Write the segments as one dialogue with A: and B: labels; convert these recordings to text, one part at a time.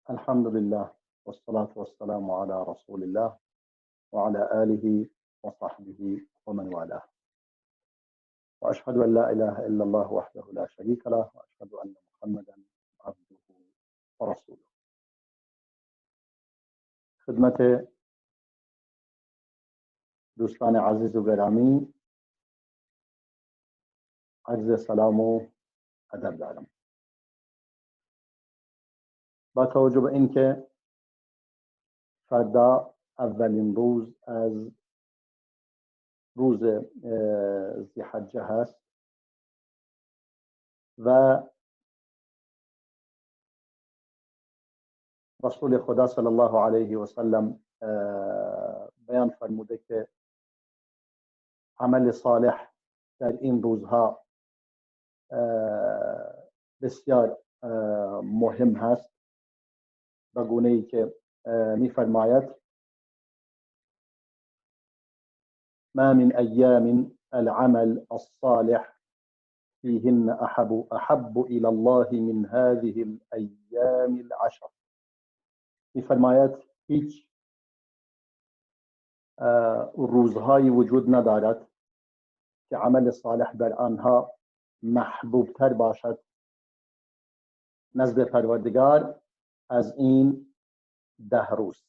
A: الحمد لله والصلاة والسلام على رسول الله وعلى آله وصحبه ومن والاه، وأشهد أن لا إله إلا الله وحده لا شريك له، وأشهد أن محمدا عبده ورسوله. خدمت دوستان عزیز و گرامی عرض سلام و ادب دارم. با توجه به اینکه فردا اولین روز از روز ذی‌حجه هست و رسول خدا صلی الله علیه و سلم بیان فرموده که عمل صالح در این روزها بسیار مهم هست، به گونه‌ای که می‌فرماید: ما من ایام العمل الصالح فيهن أحب إلى الله من هذه الأيام العشر. می‌فرماید هیچ روزهایی وجود ندارد که عمل صالح در آنها محبوبتر باشد نزد پروردگار از این 10 روز.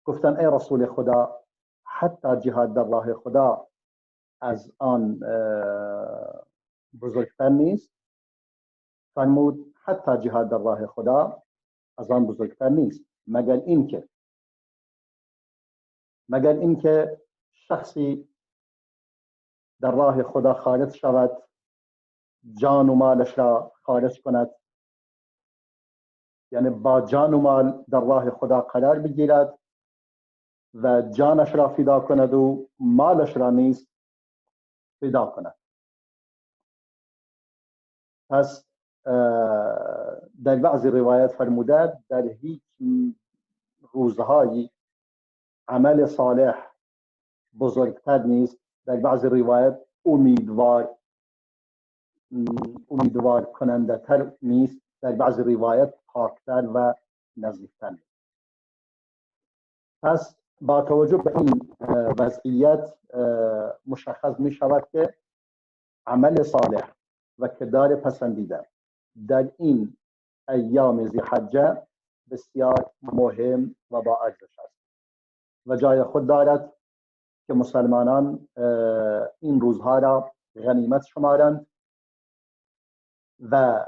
A: گفتن ای رسول خدا، حتی جهاد در راه خدا از آن بزرگتر نیست؟ فرمود حتی جهاد در راه خدا از آن بزرگتر نیست، مگر اینکه شخصی در راه خدا خارج شود، جان و مالش را خارج کند، یعنی با جان و مال در راه خدا قرار بگیرد و جانش را فدا کند و مالش را نیز فدا کند. پس در بعضی روایت فرموده در هیچ روزهایی عمل صالح بزرگتر نیست، در بعضی روایت امیدوار کننده تر نیست، در بعضی روایت پاکتر و نزدیکتر نیست. پس با توجه به این وضعیت مشخص می شود که عمل صالح و کردار پسندیده در این ایام ذی‌حجه بسیار مهم و با ارزش است و جای خود دارد که مسلمانان این روزها را غنیمت شمارند و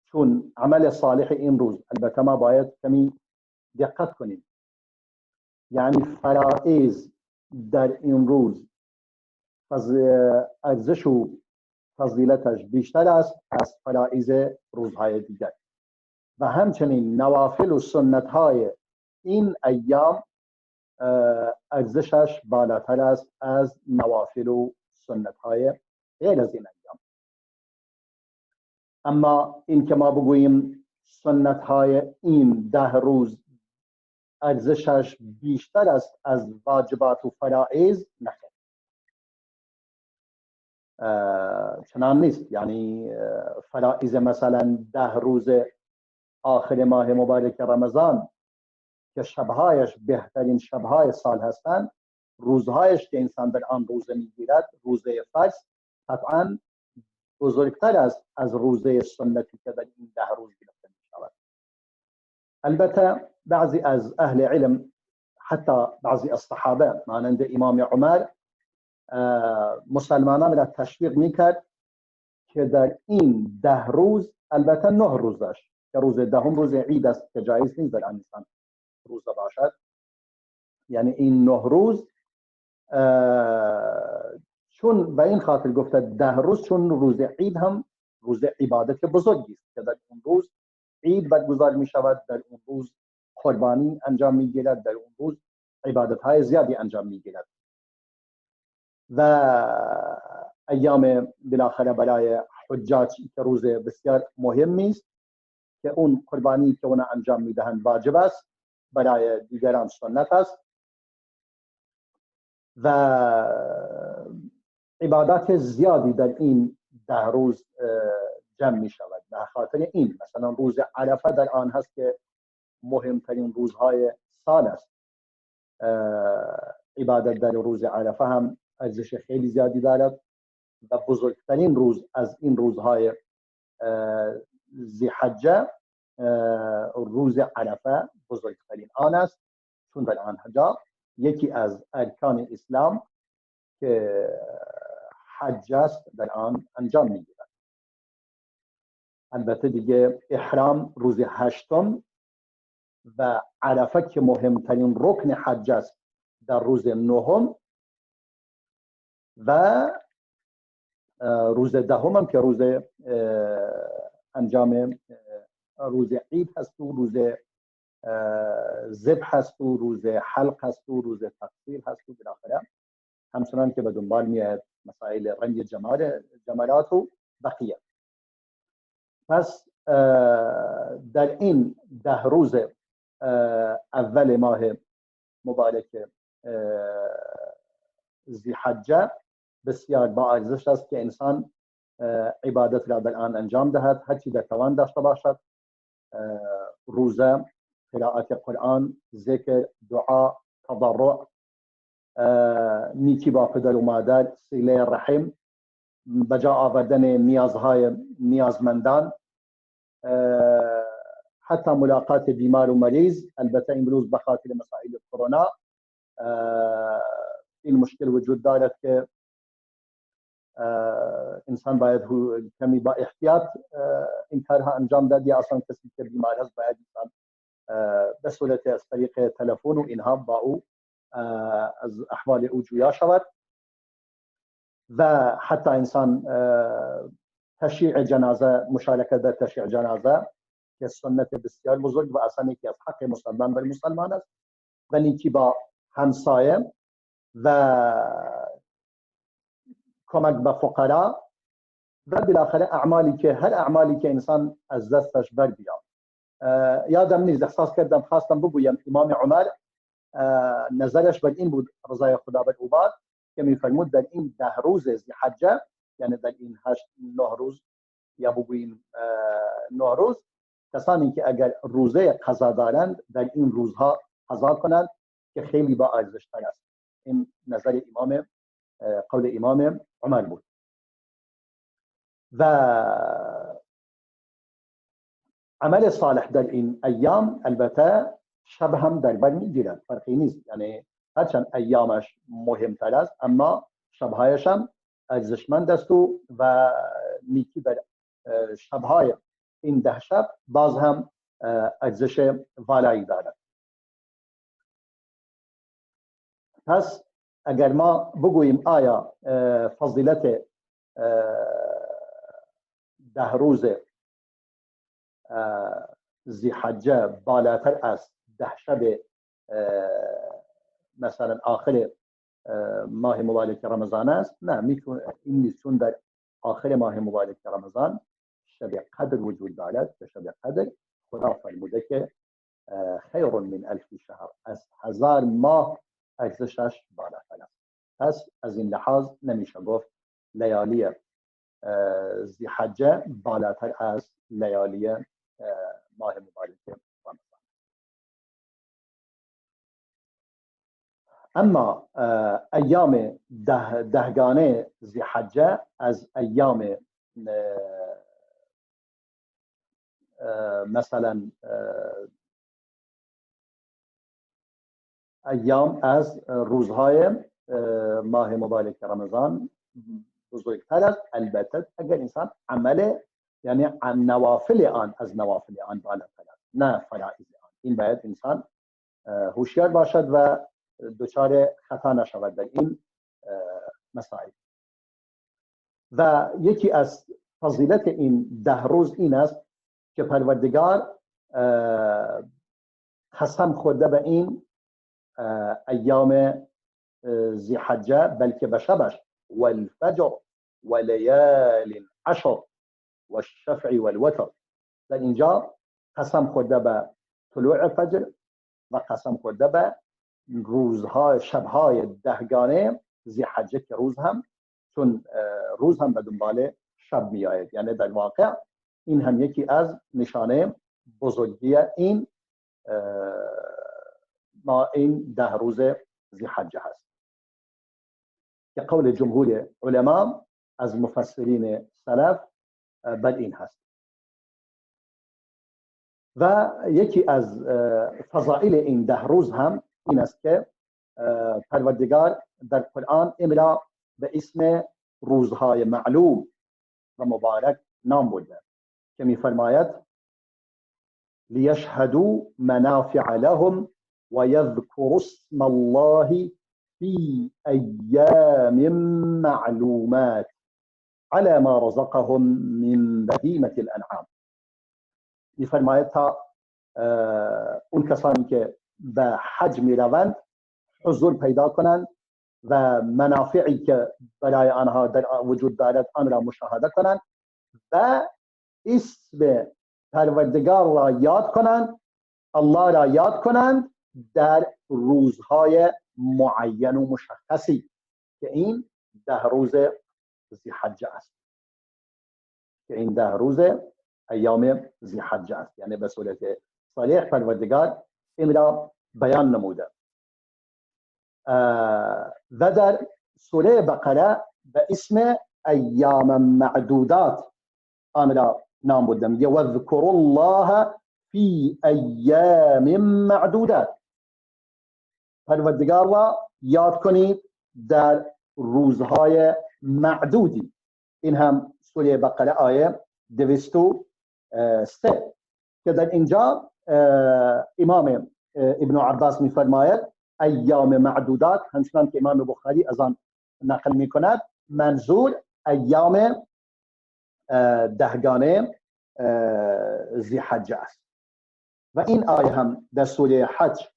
A: چون عمل صالح این روز، البته ما باید کمی دقت کنیم، یعنی فرائض در این روز ارزش و فضیلتش بیشتر است از فرائض روزهای دیگر، و همچنین نوافل و سنت‌های این ایام ارزشش بالاتر است از نوافل و سنت‌های غیر از این ایام. اما این که ما بگوییم سنت‌های این 10 روز ارزشش بیشتر است از واجبات و فرائض، نه، چنان نیست. یعنی فرائض مثلا 10 روز آخر ماه مبارک رمضان که شبهایش بهترین شبهای سال هستند، روزهایش که انسان در آن روزه میگیرد، روزه فرض، قطعا بزرگتر است از روزه سنتی که در این 10 روز گرفته می شود. البته بعضی از اهل علم، حتی بعضی از صحابه مانند امام عمر، مسلمانان را تشویق میکرد که در این 10 روز، البته 9 روزش که روز دهم روز عید است که جایز نیست در انسان روزه باشد، یعنی این 9 روز، چون به این خاطر گفته 10 روز، چون روز عید هم روز عبادت بزرگی است که در اون روز عید برگزار می شود، در اون روز قربانی انجام می گیرد، در اون روز عبادت های زیادی انجام می گیرد و ایام بالاخره برای حجاج که روز بسیار مهمی است که اون قربانی که اون انجام میدهند واجب است، برای دیگران سنت است و عبادات زیادی در این 10 روز جمع می شود. به خاطر این مثلا روز عرفه در آن هست که مهمترین روزهای سال است. عبادت در روز عرفه هم ارزش خیلی زیادی دارد و بزرگترین روز از این روزهای ذی‌حجه روز عرفه بزرگترین آن است، چون در آنجا یکی از ارکان اسلام که حج است در آن انجام میگیرد. البته دیگه احرام روز هشتم و عرفه که مهمترین رکن حج است در روز نهم و روز دهم هم که روز انجام روز عید هست و روز ذبح هست و روز حلق هست و روز تقصیر هست و بالاخره همچنان که به دنبال میاد مسائل رنگ جمالات و بقیه. پس در این 10 روز اول ماه مبارک ذی‌حجه بسیار با ارزش است که انسان عبادت را در آن انجام دهد، هرچی در توان داشته باشد، روزه، قرائت قرآن، ذکر، دعا، تضرع، نیکی با پدر و مادر، صله رحم، بجا آوردن نیازهای نیازمندان، حتی ملاقات بیمار و مریض. البته امروز به خاطر مسائل کرونا این مشکل وجود دارد که انسان باید کمی با احتیاط این کارها انجام داد، یا اصلا کسی که بیمار است باید انسان به صورت از طریق تلفن و اینها با او از احوال او جویا شود. و حتی انسان تشییع جنازه، مشارکت در تشییع جنازه که سنت بسیار بزرگ و اصلا یکی از حق مسلمان بر مسلمان است، و نیکی با همسایه و کمک به فقرا و بالاخره اعمالی که هر اعمالی که انسان از دستش بر بیاد. یادم نیست، احساس کردم خواستم بگویم امام عمر نظرش بر این بود، رضای خدا بر او باد، که میفرمود در این 10 روز ذی‌حجه، یعنی در این 8 9 روز یا بگوییم 9 روز، کسانی که اگر روزه قضا دارند در این روزها قضا کنند که خیلی با ارزش تر است. این نظر امام، قول امام عمر بود. و عمل صالح در این ایام البته شب هم در بر میگیرد، فرقی نیست، یعنی هرچند ایامش مهمتر است اما شبهایش هم ارزشمند است و نیکی در شبهای این 10 شب باز هم ارزش والایی دارد. پس اگر ما بگوییم آیا فضیلت 10 روز ذی‌حجه بالاتر از 10 شب مثلا آخر ماه مبارک رمضان است، نه، میتونه این نیست، چون در آخر ماه مبارک رمضان شب قدر وجود دارد که شب قدر خدا فرموده که خیر من 1000 شهر، از 1000 ماه ارزشش بالاتر است. پس از این لحاظ نمیشه گفت لیالی ذی‌حجه بالاتر از لیالی ماه مبارک رمضان. اما ایام دهگانه ذی‌حجه از ایام مثلا ایام از روزهای ماه مبارک رمضان بزرگتر است. البته اگر انسان عمل، یعنی نوافل آن، از نوافل آن بالاتر است، نه فرائض آن. این باید انسان هوشیار باشد و دچار خطا نشود در این مسائل. و یکی از فضیلت این 10 روز این است که پروردگار قسم خورده به این ایام ذی‌حجه، بلکه به شبش، والفجر ولیال عشر والشفع والوتر. در اینجا قسم خورده به طلوع فجر و قسم خورده به روزهای شبهای دهگانه ذی‌حجه که روز هم، چون روز هم به دنبال شب میآید، یعنی در واقع این هم یکی از نشانه بزرگی این ما این 10 روز ذی‌حجه هست که قول جمهور علما از مفسرین سلف بر این هست. و یکی از فضائل این 10 روز هم این است که پروردگار در قرآن این را به اسم روزهای معلوم و مبارک نام برده که می‌فرماید لیشهدوا منافع لهم ويذكروا اسم الله في أيام معلومات على ما رزقهم من بهیمة الأنعام. می‌فرماید تا اون کسانی که به حج می‌روند حضور پیدا کنند و منافعی که برای آنها در وجود دارد آن را مشاهده کنند و اسم پروردگار را یاد کنند، الله را یاد کنند در روزهای معین و مشخصی که این 10 روز ذی‌حجه است، که این 10 روز ایام ذی‌حجه است. یعنی به صورت صریح پروردگار این را بیان نموده. و در سوره بقره به اسم ایام معدودات آن را نام بردم، وذکروا الله فی ایام معدودات. پروردگار را یاد کنید در روزهای معدودی. این هم سوره بقره آیه 203 که در اینجا امام ابن عباس می‌فرماید ایام معدودات، همچنان که امام بخاری از آن نقل می‌کند، منظور ایام دهگانه ذی‌حجه است. و این آیه هم در سوره حج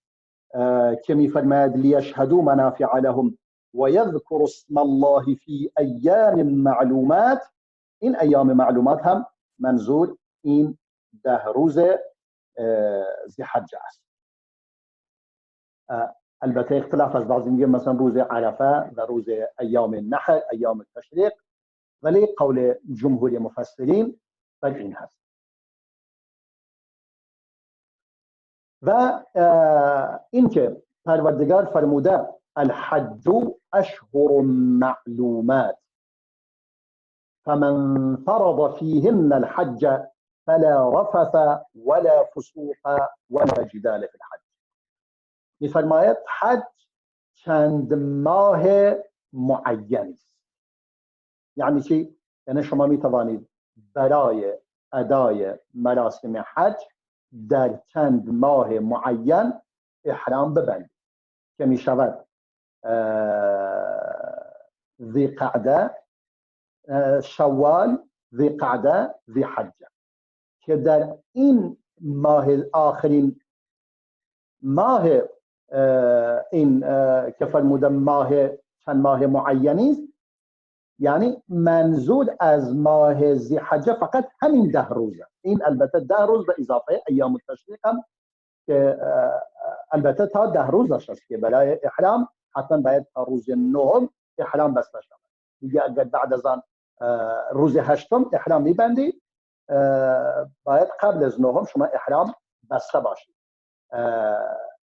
A: که می‌فرماید لیشهدوا منافع لهم ويذكروا اسم الله في ایام معلومات، این ایام معلومات هم منظور این 10 روز ذی‌حجه است. البته اختلاف از بعضی میگه مثلا روز عرفه و روز ایام نحر، ایام تشریق، ولی قول جمهور مفسرین بر این هست. و اینکه پروردگار فرموده الحج اشهر معلومات فمن فرض فيهن الحج فلا رفث ولا فسوق ولا جدال في الحج. می‌فرماید حج چند ماه معین است. یعنی چی؟ یعنی شما می‌توانید برای ادای مراسم حج در چند ماه معین احرام ببندید که می‌شود ذی قعده، شوال، ذی قعده، ذی حجه، که در این ماه آخرین ماه این که فرمودم ماه چند ماه معینی است، یعنی منظور از ماه ذی حجه فقط همین 10 روزه. این البته 10 روز به اضافه ایام التشریق هم که البته تا 10 روزش است که برای احرام حتما باید تا روز 9 احرام بسته شود. دیگه اگر بعد از آن روز 8 احرام میبندی، باید قبل از 9 شما احرام بسته باشید.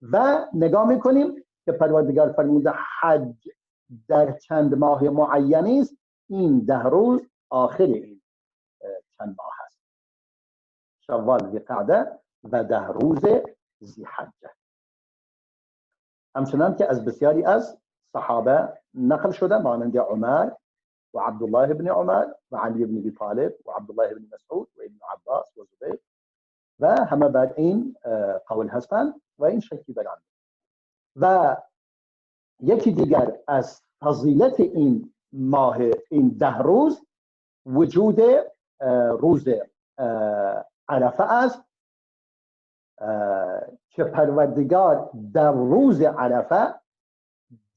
A: و نگاه میکنیم که پروردگار فرموده حج در چند ماه معینی است، این 10 روز آخر این چند ماه هست، شوال ذی قعده و 10 روز ذی حجه. همچنان که از بسیاری از صحابه نقل شده مانند عمر و عبدالله بن عمر و علی بن ابی طالب و عبدالله بن مسعود و ابن عباس و زبیر و همه بعد این قول هستند و این شکی بران. و یکی دیگر از فضیلت این ماه، این 10 روز، وجود روز عرفه است که پروردگار در روز عرفه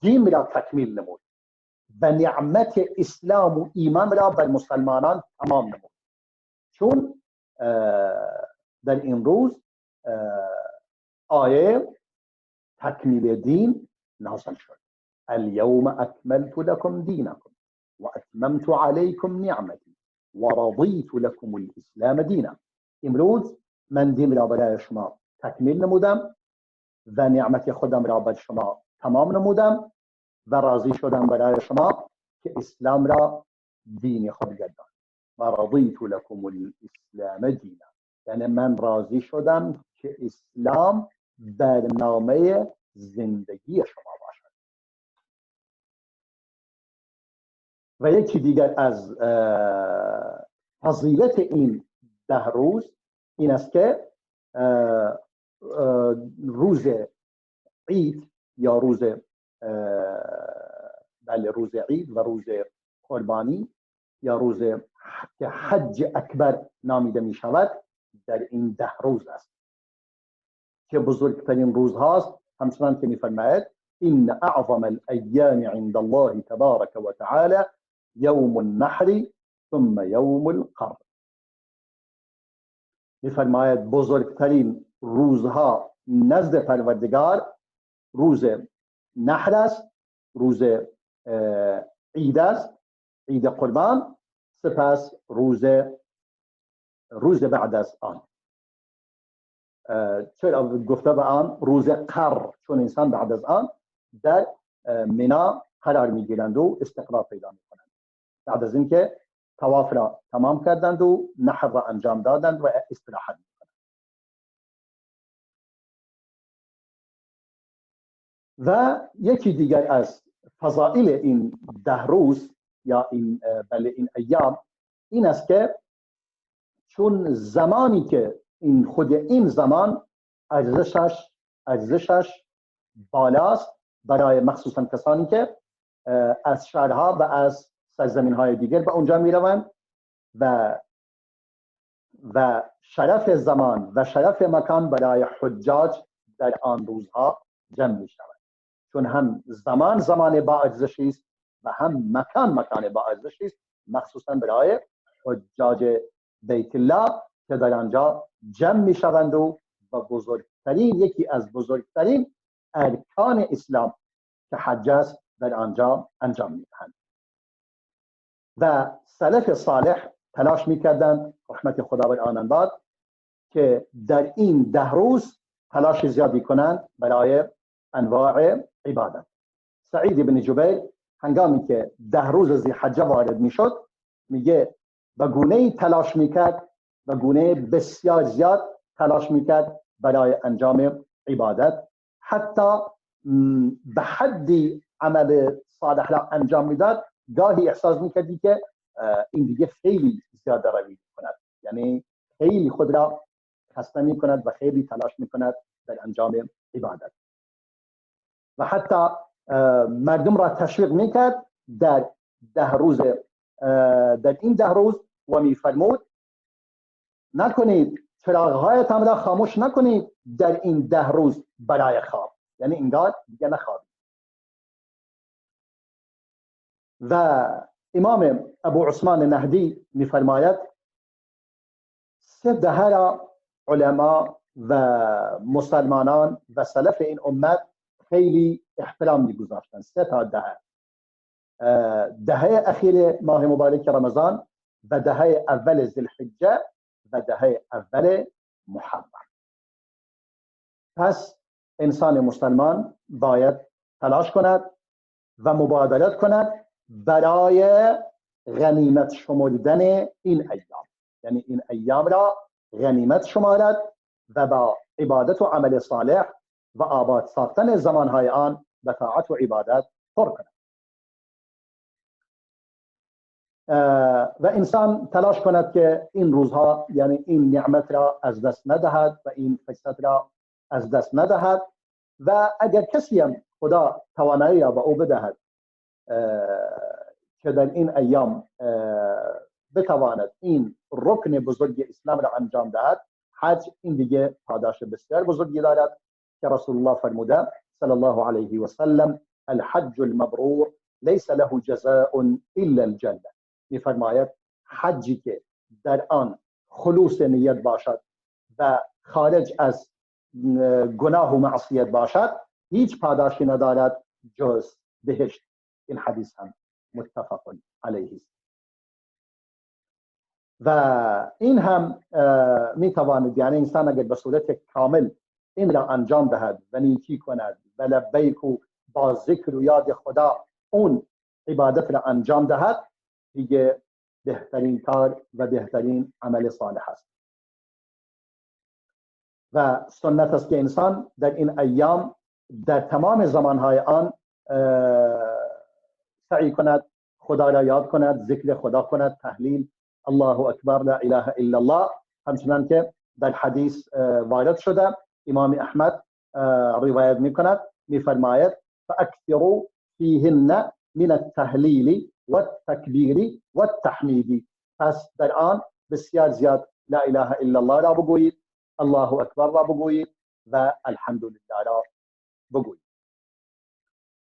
A: دین را تکمیل نمود و نعمت اسلام و ایمان را بر مسلمانان تمام نمود، چون در این روز آیه تکمیل دین نازل شد. اليوم اکملت لكم دینکم و اتممت علیکم نعمتی و رضیت لکم الاسلام دینا. امروز من دین را برای شما تکمیل نمودم و نعمت خودم را بر شما تمام نمودم و راضی شدم برای شما که اسلام را دین خود گردان. و رضیت لکم الاسلام دینا، یعنی من راضی شدم که اسلام برنامه زندگی شما باشد. و یکی دیگر از فضیلت این 10 روز این است که روز عید یا روز بله روز عید و روز قربانی یا روز که حج اکبر نامیده می شود در این 10 روز است که بزرگترین روز هاست. همچنان که می فرماید إن أعظم الأيام عند الله تبارك وتعالى يوم النحر ثم يوم القر. می‌فرماید بزرگترین روزها نزد پروردگار روز نحر است، روز عید است، عید قربان، سپس روز بعد از آن. چرا گفته به آن روز قر؟ چون انسان بعد از آن در منا قرار میگیرند و استقرار پیدا میکنند، بعد از اینکه طواف را تمام کردند و نحر را انجام دادند و استراحت میکنند. و یکی دیگر از فضائل این 10 روز یا این بله این ایام این است که چون زمانی که این خود این زمان ارزشش بالاست برای مخصوصا کسانی که از شهرها و از سرزمین های دیگر به اونجا می روند و شرف زمان و شرف مکان برای حجاج در آن روزها جمع می شود، چون هم زمان زمان با ارزشی است و هم مکان مکان با ارزشی است، مخصوصا برای حجاج بیت الله که در آنجا جمع می شوند و بزرگترین یکی از بزرگترین ارکان اسلام که حج است در آنجا انجام می دهند. و سلف صالح تلاش می کردند، رحمت خدا بر آنان باد، که در این 10 روز تلاش زیادی کنند برای انواع عبادت. سعید بن جبیر هنگامی که 10 روز ذی‌الحجه وارد می شد، میگه به گونه تلاش میکرد، به گونه بسیار زیاد تلاش میکرد برای انجام عبادت، حتی به حدی عمل صالح را انجام میداد گاهی احساس میکردی که این دیگه خیلی زیاده روی میکند، یعنی خیلی خود را خسته میکند و خیلی تلاش میکند در انجام عبادت. و حتی مردم را تشویق میکرد در 10 روز، در این 10 روز، و میفرمود نکنید چراغهایتان را خاموش نکنید در این 10 روز برای خواب، یعنی انگار دیگه نخوابید. و امام ابو عثمان نهدی میفرماید 3 دهه را علما و مسلمانان و سلف این امت خیلی احترام میگذاشتند. 3 تا دهه، دهه اخیر ماه مبارک رمضان و دهه اول ذوالحجه و دهه اول محرم. پس انسان مسلمان باید تلاش کند و مبادرت کند برای غنیمت شمردن این ایام، یعنی این ایام را غنیمت شمارد و با عبادت و عمل صالح و آباد ساختن زمانهای آن به طاعت و عبادت پر کند. و انسان تلاش کند که این روزها، یعنی این نعمت را از دست ندهد و این فرصت را از دست ندهد. و اگر کسی هم خدا توانایی را به او بدهد که در این ایام بتواند این رکن بزرگ اسلام را انجام دهد، حج، این دیگه پاداش بسیار بزرگی دارد که رسول الله فرموده صلی الله علیه و سلم الحج المبرور لیس له جزاء الا الجنه. میفرماید حجی که در آن خلوص نیت باشد و خارج از گناه و معصیت باشد هیچ پاداشی ندارد جز بهشت. این حدیث هم متفق علیه است. و این هم میتواند، یعنی انسان اگر به صورت کامل این را انجام دهد و نیکی کند و لبیک و با ذکر و یاد خدا اون عبادت را انجام دهد، دیگه بهترین کار و بهترین عمل صالح است. و سنت است که انسان در این ایام در تمام زمانهای آن سعی کند خدا را یاد کند، ذکر خدا کند، تهلیل الله اکبر لا اله الا الله، همچنان که در حدیث وارد شده، امام احمد روایت میکند، میفرماید فاکثروا فیهن من التهلیل والتکبیر والتحمید. پس در آن بسیار زیاد لا اله الا الله را بگویید، الله اکبر را بگویید و الحمدلله را بگویید.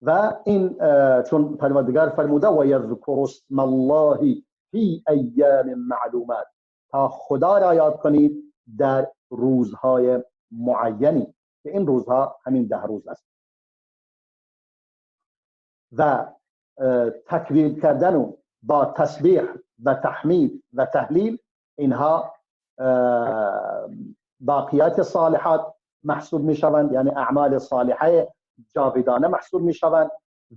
A: و این چون پروردگار فرموده و یذکر اسم الله فی ایام معلومات، تا خدا را یاد کنید در روزهای معینی که این روزها همین 10 روز است. و تکبیر کردن و با تسبیح و تحمید و تهلیل، اینها باقیات صالحات محسوب می شوند، یعنی اعمال صالحه جاودانه محسوب می شوند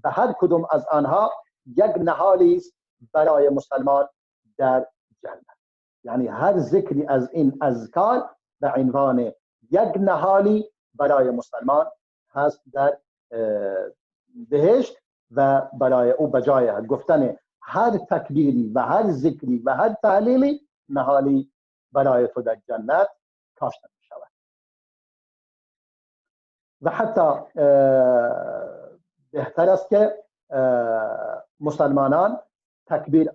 A: و هر کدوم از آنها یک نهالی است برای مسلمان در جنت. یعنی هر ذکری از این اذکار به عنوان یک نهالی برای مسلمان هست در بهشت و برای او بجای گفتن هر تکبیری و هر ذکری و هر تهلیلی نهالی برای تو در جنت کاشته می شود. و حتی بهتر است که مسلمانان تکبیر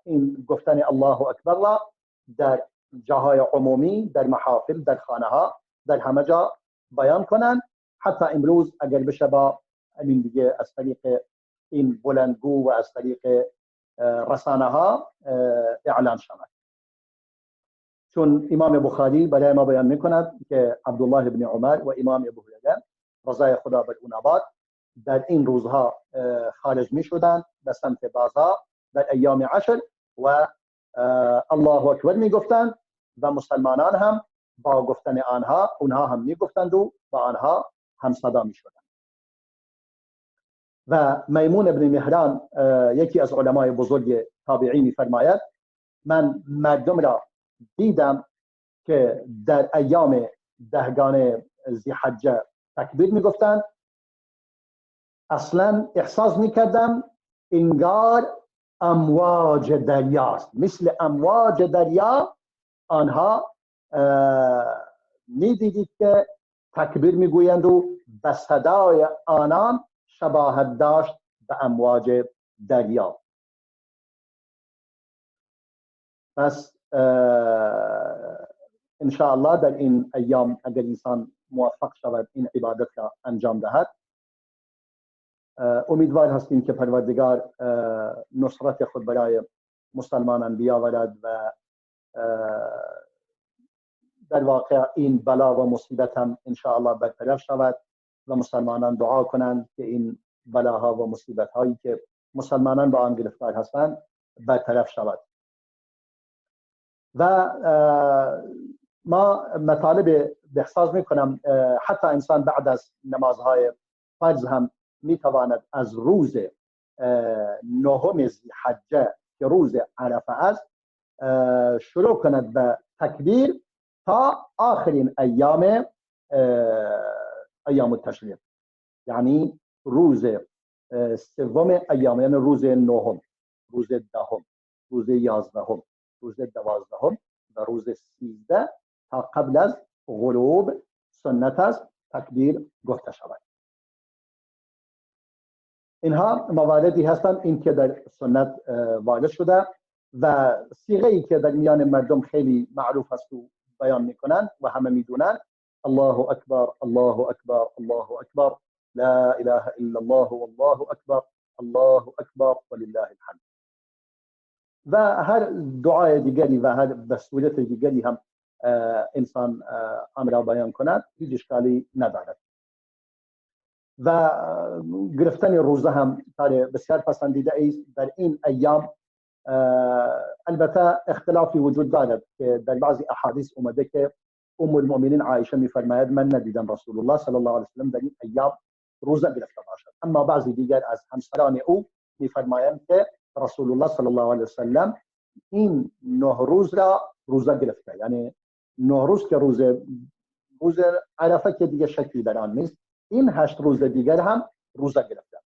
A: این گفتن الله اکبر را در جاهای عمومی، در محافل، در خانه ها، در همه جا بیان کنند. حتی امروز اگر بشه با همین دیگه از طریق این بلندگو و از طریق رسانه ها اعلان شود. چون امام بخاری برای ما بیان میکند که عبدالله بن عمر و امام ابو هریره رضای خدا بر اونها باد در این روزها خارج میشدند به سمت بازار در ایام عشر و الله اکبر میگفتند و مسلمانان هم با گفتن آنها، اونها هم میگفتند و با آنها هم صدا میشدند. و میمون ابن مهران یکی از علمای بزرگ تابعین میفرماید من مردم را دیدم که در ایام دهگانه ذی‌حجه تکبیر میگفتند، اصلا احساس میکردم انگار امواج دریاست، مثل امواج دریا آنها میدیدید که تکبیر میگویند و به صدای آنان شباهت داشت به امواج دریا. پس انشاءالله در این ایام اگر انسان موفق شود این عبادت را انجام دهد، امیدوار هستیم که پروردگار نصرت خود برای مسلمانان بیاورد و در واقع این بلا و مصیبت هم انشاءالله برطرف شود و مسلمانان دعا کنند که این بلاها و مصیبت هایی که مسلمانان با آن گرفتار هستند برطرف شود. و ما مطالب احساس میکنم حتی انسان بعد از نمازهای فرض هم میتواند از روز نهم ذی‌حجه که روز عرفه است شروع کند به تکبیر تا آخرین ایام ایام التشریق، یعنی روز سوم ایام، یعنی روز نهم، روز دهم، روز 11، روز 12 و روز 13 تا قبل از غروب سنت است تکبیر گفته شود. اینها مواردی هستند این که در سنت وارد شده و صیغه ای که در میان مردم خیلی معروف است و بیان میکنند و همه میدونند، الله اکبر الله اکبر الله اکبر لا اله الا الله والله اکبر الله اکبر ولله الحمد. و هر دعای دیگری و هر به صورت دیگری هم انسان آن را بیان کند هیچ اشکالی ندارد. و گرفتن روزه هم کار بسیار پسندیده است. در این ایام البته اختلافی وجود دارد که در بعضی احادیث اومده که ام المؤمنین عایشه میفرماید من ندیدم رسول الله صلی الله علیه و سلم در این ایام روزه گرفته باشد، اما بعضی دیگر از همسران او میفرمایند که رسول الله صلی الله علیه و سلم این 9 روز را روزه گرفته، یعنی 9 روز که روز عرفه که دیگه شکی در آن نیست، این 8 روز دیگر هم روزه گرفته.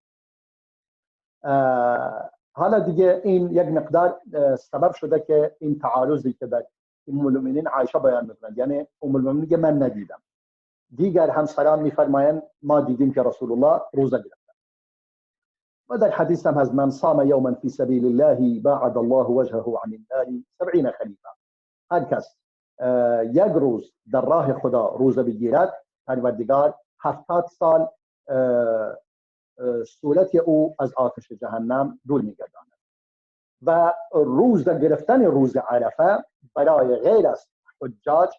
A: حالا دیگه این یک مقدار سبب شده که این تعارضی که در ام المؤمنین عایشه بیان میکنند، یعنی ام المؤمنین میگه من ندیدم، دیگر همسران میفرمایند ما دیدیم که رسول الله روزه گرفته. و در حدیث هم هست من صام یوما فی سبیل الله باعد الله وجهه عن النار 70 خلیفه، هر کس یک روز در راه خدا روزه بگیرد پروردگار 70 سال صورت او از آتش جهنم دور می‌گرداند. و روزه گرفتن روز عرفه برای غیر از حجاج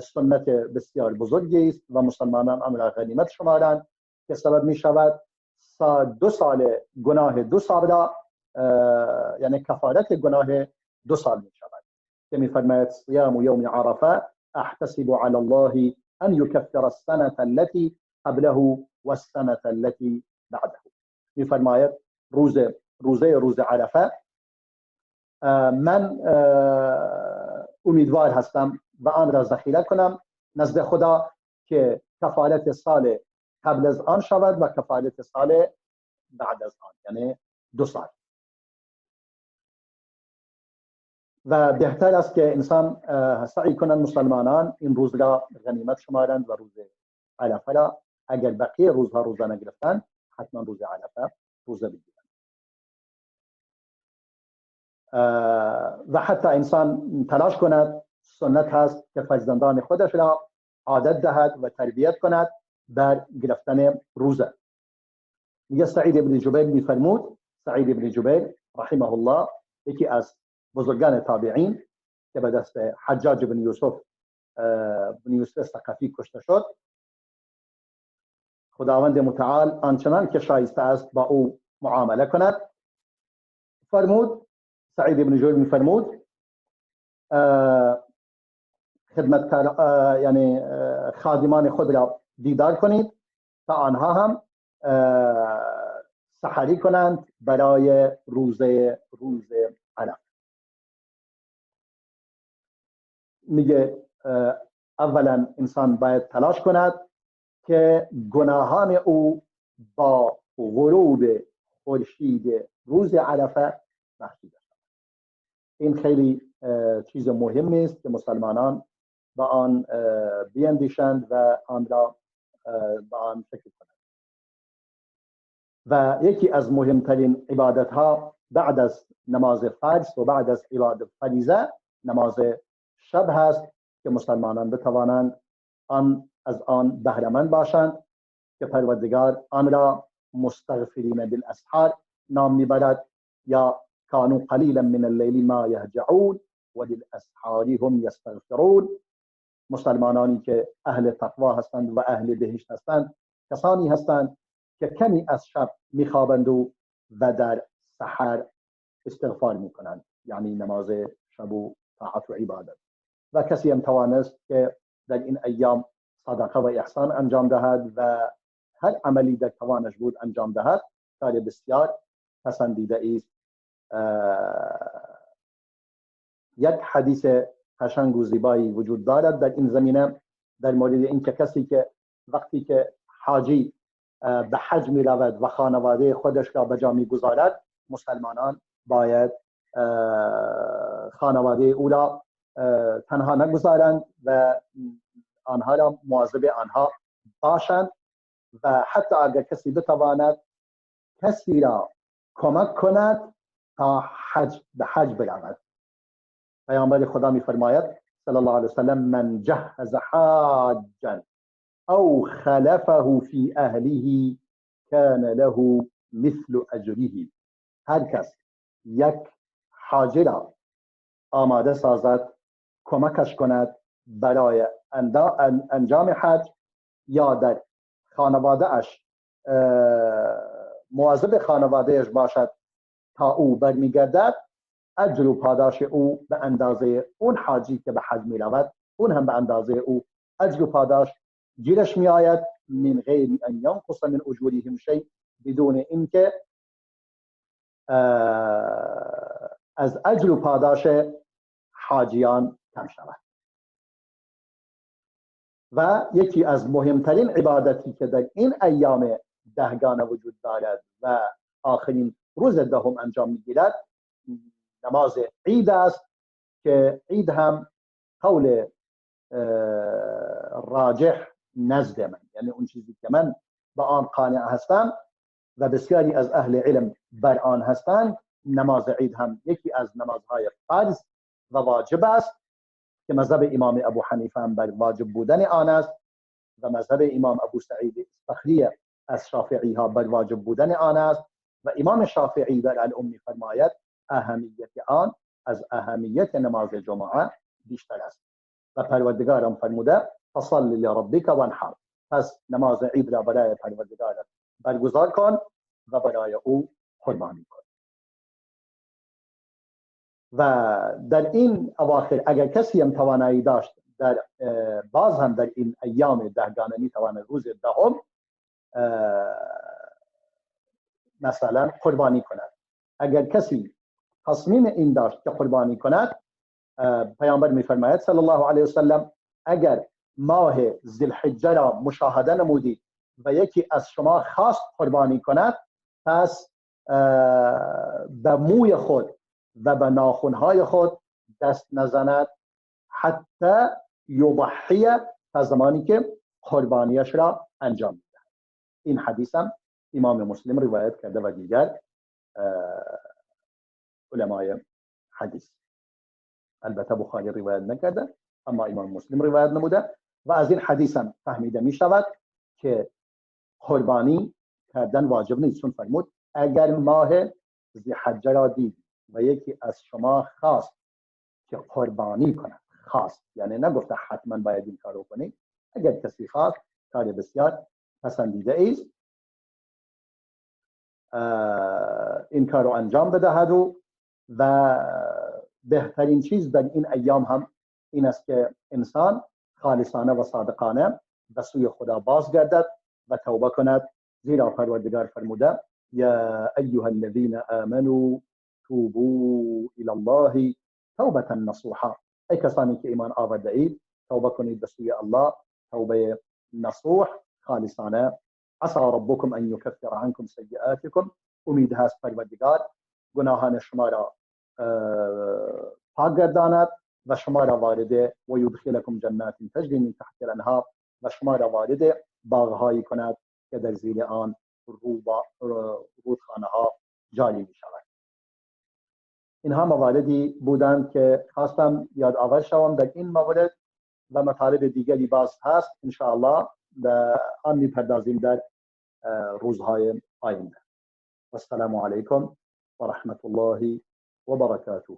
A: سنت بسیار بزرگی است و مسلمانان آن را غنیمت شمارند که سبب می شود 2 سال گناه 2 سال را، یعنی کفارت گناه 2 سال می شود که می فرماید صیام یوم عرفه احتسب علی الله ان یکفر السنة التي قبله والسنة التي بعده. می فرماید روز عرفه من امیدوار هستم و آن را ذخیره کنم نزد خدا که کفارت سال قبل از آن شود و کفارت سال بعد از آن، یعنی 2 سال. و بهتر است که انسان سعی کنند مسلمانان این روز را غنیمت شمارند و روز عرفه را اگر بقیه روزها روزه نگرفتند حتما روز عرفه روزه بگیرند. و حتی انسان تلاش کند، سنت هست که فرزندان خودش را عادت دهد و تربیت کند بر گرفتن روزه. میگه سعید بن جبیر میفرمود، سعید بن جبیر رحمه الله یکی از بزرگان تابعین که به دست حجاج بن یوسف ثقفی کشته شد، خداوند متعال آنچنان که شایسته است با او معامله کند. فرمود سعید بن جبیر میفرمود خدمتکار، یعنی خادمان خود را دیدار کنید تا آنها هم سحری کنند برای روز عرفه. میگه اولا انسان باید تلاش کند که گناهان او با غروب خورشید روز عرفه بخشیده شود. این خیلی چیز مهمی است که مسلمانان با آن بیندیشند و آن را با آن فکر کنند. و یکی از مهمترین عبادت ها بعد از نماز فرض و بعد از عبادت فریضه نماز شب هست که مسلمانان بتوانند آن از آن بهره‌مند باشند که پروردگار آن را مستغفرین بالاسحار نام میبرد، یا کانوا قلیلا من اللیل ما یهجعون و للاسحار هم یستغفرون. مسلمانانی که اهل تقوا هستند و اهل بهشت هستند کسانی هستند که کمی از شب میخوابند و در سحر استغفار میکنند، یعنی نماز شب و طاعت و عبادت. و کسی هم توانست که در این ایام صدقه و احسان انجام دهد و هر عملی در توانش بود انجام دهد، کار بسیار پسندیده است. یک حدیث قشنگ و زیبایی وجود دارد در این زمینه، در مورد اینکه کسی که وقتی که حاجی به حج می رود و خانواده خودش را به جا می گذارد، مسلمانان باید خانواده او را تنها نگذارند و آنها را مواظب آنها باشند و حتی اگر کسی بتواند کسی را کمک کند تا حج به حج برود. پیامبر خدا می‌فرماید صلی الله علیه وسلم من جهز حاجا او خلفه فی اهله کان له مثل اجره. هر کس یک حاجی را آماده سازد، کمکش کند برای انجام حج یا در خانواده اش مواظب خانواده اش باشد تا او برمیگردد، اجر و پاداش او به اندازه اون حاجی که به حج می رود، اون هم به اندازه او اجر و پاداش گیرش می آید، من غیر ان ینقص من اجورهم شیء، بدون اینکه از اجر و پاداش حاجیان کم شود. و یکی از مهمترین عبادتی که در این ایام دهگانه وجود دارد و آخرین روز دهم انجام میگیرد نماز عید است، که عید هم قول راجح نزد من، یعنی اون چیزی که من به آن قانع هستم و بسیاری از اهل علم بر آن هستند، نماز عید هم یکی از نمازهای فرض و واجب است که مذهب امام ابو حنیفه هم بر واجب بودن آن است و مذهب امام ابو سعید اصطخری از شافعی ها بر واجب بودن آن است و امام شافعی در الام می‌فرماید اهمیت آن از اهمیت نماز جمعه بیشتر است و پروردگارم فرموده فصل لربک وانحر، پس نماز عید را برای پروردگارت برگزار کن و برای او قربانی کن. و در این اواخر اگر کسی هم توانایی داشت در باز هم در این ایام دهگانه میتواند روز دهم مثلا قربانی کند. اگر کسی تصمیم این داشت که قربانی کند، پیامبر میفرماید صلی الله علیه وسلم اگر ماه ذوالحجه را مشاهده نمودید و یکی از شما خواست قربانی کند، پس به موی خود و به ناخنهای خود دست نزند حتی یضحی، تا زمانی که قربانیش را انجام میدهد. این حدیث هم امام مسلم روایت کرده و دیگر علمای حدیث. البته بخاری روایت نکرده، اما امام مسلم روایت نموده و از این حدیث هم فهمیده می شود که قربانی کردن واجب نیست، چون فرمود اگر ماه ذی‌الحجه را دید و یکی از شما خواست که قربانی کند، خواست یعنی نگفته حتما باید این کارو کنید، اگر کسی خواست کار بسیار پسندیده است این کار رو انجام بدهد و بهترین چیز در این ایام هم این است که انسان خالصانه و صادقانه به سوی خدا بازگردد و توبه کند، زیرا پروردگار فرموده یا ایها الذین آمنوا توبوا الی الله توبة نصوحا، ای کسانی که ایمان آورده اید توبه کنید به سوی الله توبه نصوح خالصانه. عسى ربكم ان يكفر عنكم سیئاتكم، امید هست پروردگار گناهان شما را پاک گرداند و شما را وارد و یدخلکم جنات تجری من تحت الانهار، و شما را وارد باغهایی کند که در زیر آن رودخانه ها جاری می شود. اینها مواردی بودند که خواستم یادآور شوم در این مورد و مطالب دیگری باز هست انشاءالله به آن میپردازیم در روزهای آینده. والسلام علیکم و رحمت الله و برکاته.